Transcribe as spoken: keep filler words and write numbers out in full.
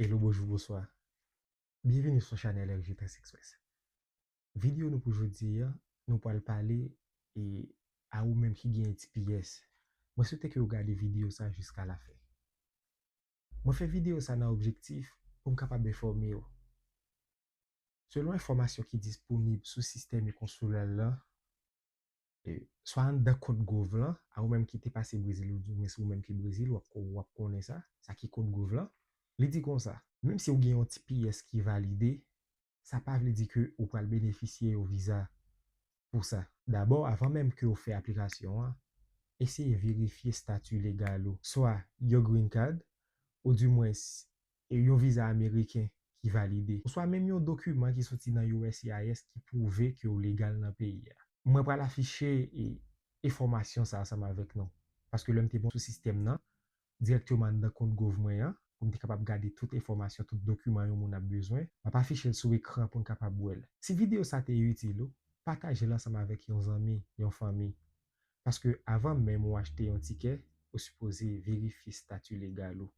Hello, bonjou, bonswa. Byenvini sou chanèl R J Press Express. Videyo nou pou jodi a, nou pral pale e a ou menm ki gen T P S. Mwen swete ke w gade videyo sa jiska lafen. Mwen fè videyo sa nan objektif pou m kapab enfòme w. Selon enfòmasyon ki disponib sou sistèm e konsilal la, e, swa anndan kont Gov lan, a ou menm ki te pase Brezil, oudimwens ou menm ki Brezil, w ap ko-, w ap konnen sa, sa ki kont Gov lan. Li di konsa, menm si w gen yon T P S ki valide, sa pa vle di ke ou pral benefisye yon viza pou sa. Dabò, avan menm ke w fè aplikasyon an, eseye verifye estati legal ou, swa yon green card, oudimwens, e yon viza ameriken ki valide, oswa menm yon dokiman ki soti nan U S C I S ki pwouve ke w legal nan peyi a. Mwen pral afiche, e, enfòmasyon sa ansanm avèk nou, paske lè m te bon sou sistèm nan, dirèkteman anndan kont Gov mwen an, pou m te kapab gade tout enfòmasyon, tout dokiman yon moun ap bezwen, m ap afiche l sou ekran pou n kapab wè l. Si videyo sa te itil ou, pataje l ansanm avèk yon zanmi, yon fanmi. Paske avan menm ou achte yon tikè, ou sipoze verifye estati legal ou.